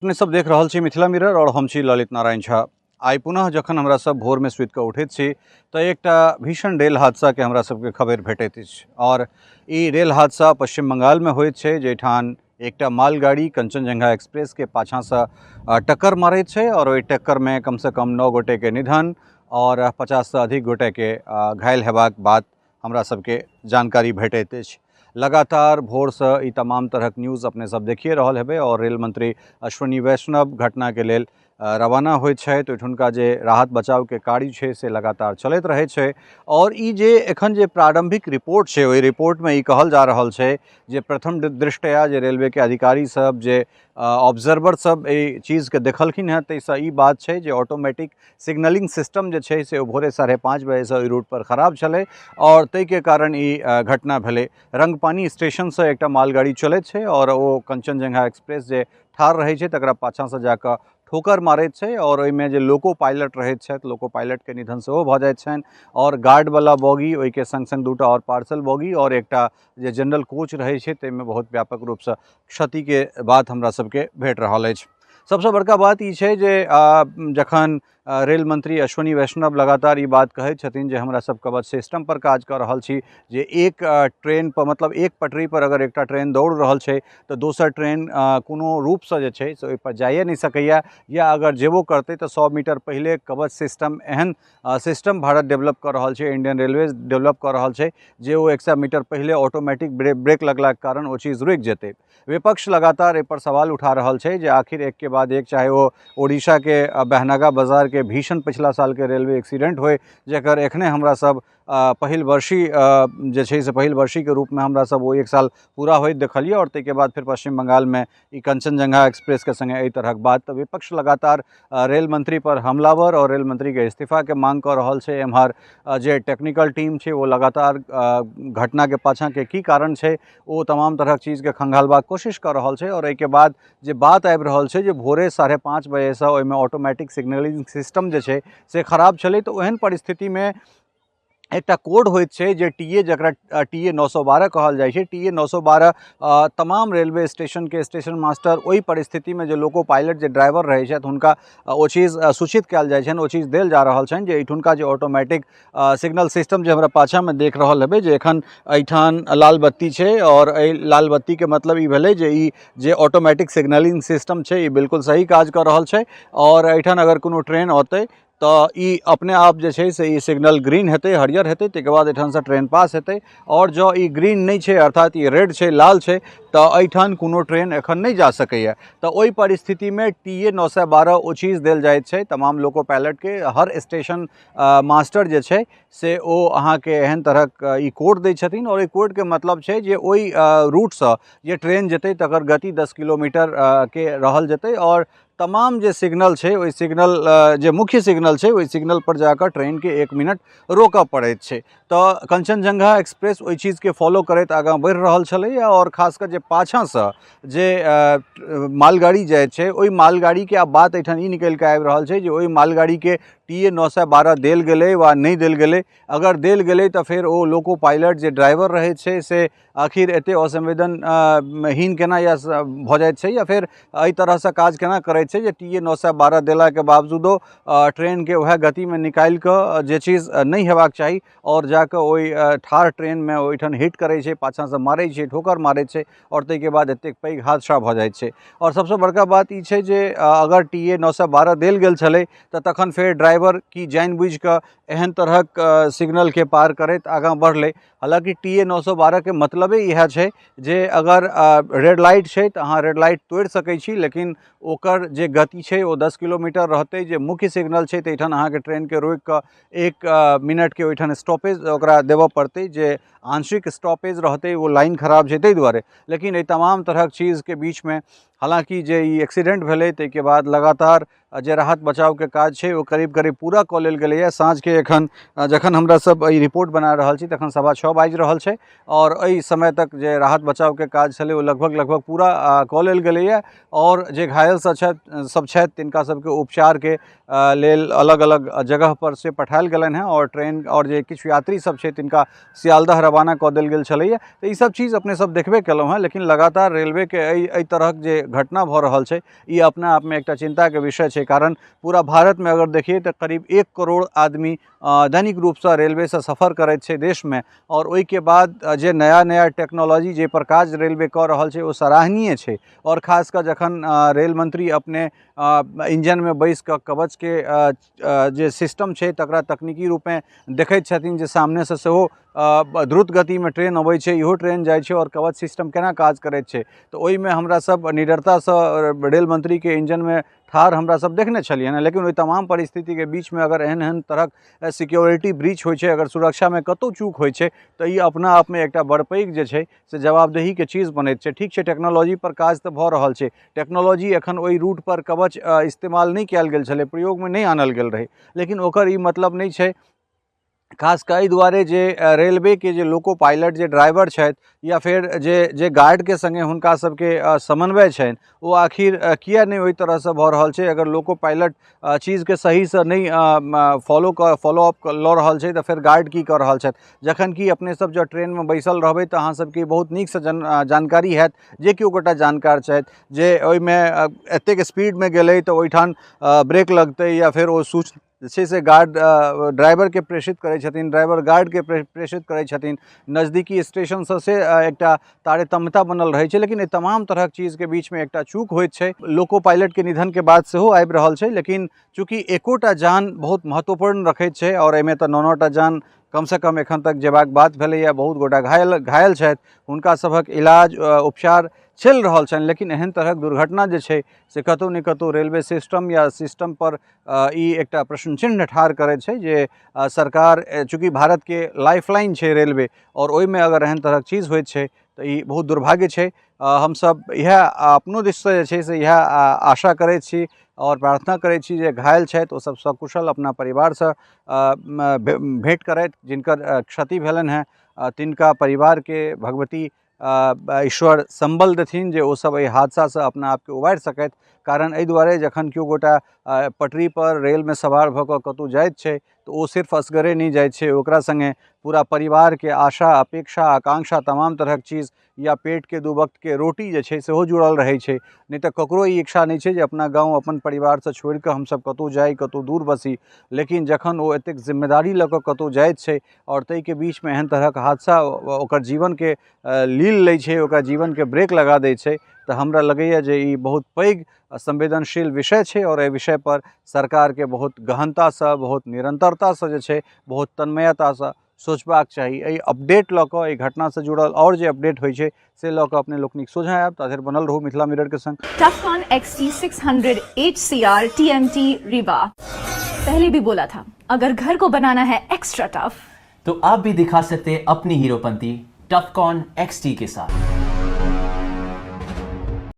अपने सब देख रहल छी मिथिला मिरर और हम छी ललित नारायण झा। आइ पुनः जखन हमरा सब भोर में सुति कऽ उठैत छी तऽ एकटा भीषण रेल हादसा के हमरा सबके खबर भेटैत अछि और ई रेल हादसा पश्चिम बंगाल में होइत छै, जाहिठाम एकटा मालगाड़ी कंचनजंगा एक्सप्रेस के पाछाँ से टक्कर मारैत छै और ओहि टक्कर में कम से कम 9 गोटे के निधन और 50 से अधिक गोटे के घायल हेबाक बात हमरा सबके जानकारी भेटैत अछि। लगातार भोरसँ ई तमाम तरहक न्यूज़ अपने सब देखिए रहल हेबै और रेल मंत्री अश्विनी वैष्णव घटनाके लेल रवाना होइत छथि। ओहिठुनका जे राहत बचावके कार्य छै से लगातार चलैत रहै छै और ई जे एखन जे प्रारंभिक रिपोर्ट छै ओहि रिपोर्टमे ई कहल जा रहल छै जे प्रथम दृष्टया जे रेलवेके अधिकारी सब जे ऑब्जर्वर सब एहि चीजके देखलखिन हेँ ताहिसँ ई बात छै जे ऑटोमेटिक सिग्नलिंग सिस्टम जे छै से ओ भोरे 5:30 बजेसँ ओहि रूटपर खराब छलै आओर ताहिके कारण ई घटना भेलै। रंगपानी स्टेशनसँ एकटा मालगाड़ी चलैत छै आओर ओ कंचनजंगा एक्सप्रेस जे ठाढ़ रहै छै तकरा पाछाँसँ जाकऽ ठोकर मारैत छै आओर ओहिमे जे लोको पायलट रहैत छथि लोको पायलटके निधन सेहो भऽ जाइत छनि आओर गार्डवला बॉगी ओहिके सङ्ग सङ्ग 2टा आओर पार्सल बॉगी आओर एकटा जे जनरल कोच रहै छै ताहिमे बहुत व्यापक रूपसँ क्षतिके बात हमरा सबके भेट रहल अछि। सबसँ बड़का बात ई छै जे जखन रेल मंत्री अश्विनी वैष्णव लगातार ई बात कहै छथिन जे हमरा सब कवच सिस्टम पर काज कऽ रहल छी, जे एक ट्रेन पर मतलब एक पटरी पर अगर एकटा ट्रेन दौड़ रहल छै तऽ दोसर ट्रेन कोनो रूपसँ जे छै से ओहिपर जाइए नहि सकैए, या अगर जेबो करतै तऽ 100 मीटर पहिले कवच सिस्टम एहन सिस्टम भारत डेवलप कऽ रहल छै, इंडियन रेलवेज डेवलप कऽ रहल छै जे ओ 100 मीटर पहिले ऑटोमेटिक ब्रेक लगलाके कारण ओ चीज रुकि जेतै। विपक्ष लगातार एहि पर सवाल उठा रहल छै जे आखिर एक के बाद एक, चाहे ओ ओडिशा के बहनागा बाजार के भीषण पिछला साल के रेलवे एक्सीडेंट होय जकर एखने हमरा सब पहिल वर्षी जे छै से पहिल वर्षी के रूप में हमरा सब ओ 1 साल पूरा होइत देखलियै और ताहिके बाद फिर पश्चिम बंगाल में ई कंचनजंगा एक्सप्रेस के संगे एहि तरहक बात। तऽ विपक्ष लगातार रेल मंत्री पर हमलावर और रेल मंत्री के इस्तीफा के मांग कऽ रहल छै। एम्हर जे टेक्निकल टीम छै ओ लगातार घटना के पाछाँ के की कारण छै ओ तमाम तरहक चीजके खंगालबाक कोशिश कऽ रहल छै और एहिके बाद जे बात आबि रहल छै जे भोरे 5:30 बजेसँ ओहिमे ऑटोमेटिक सिग्नलिंग सिस्टम जे छै से खराब छलै, तऽ ओहन परिस्थितिमे एकटा कोड होइत छै जे टी ए, जकरा टी ए 912 कहल जाइ छै, टी ए 912 तमाम रेलवे स्टेशनके स्टेशन मास्टर ओहि परिस्थितिमे जे लोको पायलट जे ड्राइवर रहै छथि हुनका ओ चीज सूचित कयल जाइ छनि, ओ चीज देल जा रहल छनि जे एहिठुनका जे ऑटोमेटिक सिग्नल सिस्टम जे हमरा पाछाँमे देख रहल हेबै जे एखन एहिठाम लाल बत्ती छै और एहि लाल बत्तीके मतलब ई भेलै जे ई जे ऑटोमेटिक सिग्नलिंग सिस्टम छै ई बिल्कुल सही काज कऽ रहल छै और एहिठाम अगर कोनो ट्रेन औतै तऽ ई अपने आप जे छै से ई सिग्नल ग्रीन हेतै, हरियर हेतै, ताहिके बाद एहिठामसँ ट्रेन पास हेतै और जँ ई ग्रीन नहि छै अर्थात ई रेड छै, लाल छै, तऽ एहिठाम कोनो ट्रेन एखन नहि जा सकैए। तऽ ओहि परिस्थितिमे टी ए 912 ओ चीज देल जाइत छै तमाम लोको पायलटके। हर स्टेशन मास्टर जे छै से ओ अहाँके एहन तरहक ई कोड दै छथिन और एहि कोडके मतलब छै जे ओहि रूटसँ जे ट्रेन जेतै तकर गति 10 किलोमीटर के रहल जेतै और तमाम जे सिग्नल छै ओहि सिग्नल जे मुख्य सिग्नल छै ओहि सिग्नल पर जाकऽ ट्रेनके 1 मिनट रोकऽ पड़ैत छै। तऽ कंचनजंगा एक्सप्रेस ओहि चीजके फॉलो करैत आगाँ बढ़ि रहल छलैए और खास कऽ जे पाछाँसँ जे मालगाड़ी जाइत छै ओहि मालगाड़ीके आब बात एहिठाम ई निकलि कऽ आबि रहल छै जे ओहि मालगाड़ीके टी ए 912 देल गेलै वा नहि देल गेलै। अगर देल गेलै तऽ फेर ओ लोको पायलट जे ड्राइवर रहै छै से आखिर एते असंवेदनहीन केना या भऽ जाइत छै या फेर एहि तरहसँ काज केना करैत छै जे टी ए 912 देलाके बावजूदो ट्रेनके वएह गतिमे निकालि कऽ जे चीज नहि हेबाक चाही और जाकऽ ओहि ठाढ़ ट्रेनमे ओहिठाम हिट करै छै, पाछाँसँ मारै छै, ठोकर मारै छै और ताहिके बाद एतेक पैघ हादसा भऽ जाइत छै। और सबसँ बड़का बात ई छै जे अगर टी ए 912 देल गेल छलै तऽ तखन फेर ड्राइवर की जानि बुझिकऽ एहन तरहक सिग्नलके पार करैत आगाँ बढ़लै। हालाँकि टी ए 912 के मतलबे इएह छै जे अगर रेड लाइट छै तऽ अहाँ रेड लाइट तोड़ि सकै छी, लेकिन ओकर जे गति छै ओ 10 किलोमीटर रहतै। जे मुख्य सिग्नल छै ताहिठाम अहाँके ट्रेनके रोकि कऽ 1 मिनटके ओहिठाम स्टॉपेज ओकरा देबऽ पड़तै, जे आंशिक स्टॉपेज रहतै ओ लाइन खराब छै ताहि दुआरे। लेकिन एहि तमाम तरहक चीजके बीचमे हालाँकि जे ई एक्सीडेंट भेलै ताहिके बाद लगातार जे राहत बचावके काज छै ओ करीब करीब पूरा कऽ लेल गेलैए। साँझके एखन जखन हमरा सब ई रिपोर्ट बना रहल छी तखन 6:15 5:45 बाजि रहल छै आओर एहि समय तक जे राहत बचावके काज छलै ओ लगभग लगभग पूरा कऽ लेल गेलैए आओर जे घायल सब छथि सब छथि तिनका सबके उपचारके लेल अलग अलग जगहपर से पठायल गेलनि हेँ आओर ट्रेन आओर जे किछु यात्री सब छै तिनका सियालदह रवाना कऽ देल गेल छलैए। तऽ ईसब चीज अपने सब देखबे केलहुँ हेँ, लेकिन लगातार रेलवेके एहि एहि तरहक जे घटना भऽ रहल छै ई अपना आपमे एकटा चिन्ताके विषय छै, कारण पूरा भारतमे अगर देखियै तऽ करीब 1 करोड़ आदमी दैनिक रूपसँ रेलवेसँ सफर करैत छै देशमे। आओर ओहिके बाद जे नया नया टेक्नोलॉजी जे पर काज रेलवे कऽ रहल छै ओ सराहनीय छै। आओर खास कऽ जखन रेल मंत्री अपने इंजनमे बैस कऽ कवचके जे सिस्टम छै तकरा तकनीकी रूपे देखैत छथिन जे सामनेसँ सेहो द्रुत गतिमे ट्रेन अबै छै, इहो ट्रेन जाइ छै आओर कवच सिस्टम केना काज करैत छै, तऽ ओहिमे हमरा सब निडरतासँ रेल मंत्रीके इंजनमे ठाढ़ हमरा सब देखने छलियै हँ। लेकिन ओहि तमाम परिस्थितिके बीचमे अगर एहन एहन तरहक सिक्योरिटी ब्रीच होइ छै, अगर सुरक्षामे कतहु चूक होइ छै तऽ ई अपना आपमे एकटा बड़ पैघ जे छै से जवाबदेहीके चीज बनैत छै। ठीक छै, टेक्नोलॉजी पर काज तऽ भऽ रहल छै, टेक्नोलॉजी एखन ओहि रूट पर कवच इस्तेमाल नहि कयल गेल छलै, प्रयोगमे नहि आनल गेल रहै, लेकिन ओकर ई मतलब नहि छै। खास कऽ एहि दुआरे जे रेलवेके जे लोको पायलट जे ड्राइवर छथि या फेर जे जे गार्डके सङ्गे हुनका सबके समन्वय छनि ओ आखिर किए नहि ओहि तरहसँ भऽ रहल छै। अगर लोको पायलट चीजके सहीसँ नहि फॉलो अप लऽ रहल छै तऽ फेर गार्ड की कऽ रहल छथि? जखन कि अपने सब जँ ट्रेनमे बैसल रहबै तऽ अहाँ सबके बहुत नीकसँ जानकारी हैत, जे केओ गोटा जानकार छथि जे ओहिमे एतेक स्पीडमे गेलै तऽ ओहिठाम ब्रेक लगतै या फेर ओ सूच जे छै से गार्ड ड्राइवरके प्रेषित करै छथिन, ड्राइवर गार्डके प्रेषित करै छथिन, नजदीकी स्टेशनसँ से एकटा तारतम्यता बनल रहै छै। लेकिन एहि तमाम तरहक चीजके बीचमे एकटा चूक होइत छै। लोको पायलटके निधनके बाद सेहो आबि रहल छै, लेकिन चूँकि एकोटा जान बहुत महत्वपूर्ण रखैत छै आओर एहिमे तऽ 9-9 टा जान कमसँ कम एखन तक जेबाक बात भेलैए, बहुत गोटा घायल घायल छथि, हुनका सभक इलाज उपचार चलि रहल छनि। लेकिन एहन तरहक दुर्घटना जे छै से कतहु ने कतहु रेलवे सिस्टम या सिस्टम पर ई एकटा प्रश्न चिन्ह ठाढ़ करैत छै जे सरकार चूँकि भारतके लाइफ लाइन छै रेलवे, आओर ओहिमे अगर एहन तरहक चीज होइत छै तऽ ई बहुत दुर्भाग्य छै। हमसब इएह अपनो दिससँ जे छै से इएह आशा करैत छी आओर प्रार्थना करैत छी जे घायल छथि ओ सब सकुशल अपना परिवारसँ भेँट करथि, जिनकर क्षति भेलनि हेँ तिनका परिवारके भगवती ईश्वर सम्बल देथिन जे ओसब एहि हादसासँ अपना आपके उबारि सकथि। कारण एहि दुआरे जखन केओ गोटा पटरीपर रेलमे सवार भऽ कऽ कतहु जाइत छै तऽ ओ सिर्फ असगरे नहि जाइ छै, ओकरा सङ्गे पूरा परिवारके आशा अपेक्षा आकांक्षा तमाम तरहक चीज या पेटके 2 वक्तके रोटी जे छै सेहो जुड़ल रहै छै। नहि तऽ ककरो ई इच्छा नहि छै जे अपना गाँव अपन परिवारसँ छोड़िकऽ हमसब कतहु जाइ, कतहु दूर बसी, लेकिन जखन ओ एतेक जिम्मेदारी लऽ कऽ कतहु जाइत छै आओर ताहिके बीचमे एहन तरहक हादसा ओकर जीवनके लील लै छै, ओकरा जीवनके ब्रेक लगा दै छै, तऽ हमरा लगैए जे ई बहुत पैघ संवेदनशील विषय छै आओर एहि विषयपर सरकारके बहुत गहनतासँ, बहुत निरन्तरतासँ जे छै बहुत तन्मयतासँ सोचबाक चाही। एहि अपडेट लऽ कऽ, एहि घटनासँ जुड़ल आओर जे अपडेट होइ छै से लऽ कऽ अपने लोकनिक सोझाँ आयब। ता धरि बनल रहू मिथिला मिररके संग। Tufcon XT600 HCR TMT Rewa। पहले भी बोला था, अगर घर को बनाना है एक्स्ट्रा टफ तो आप भी दिखा सकते हैं अपनी हीरोपंती टफकॉन XT के साथ।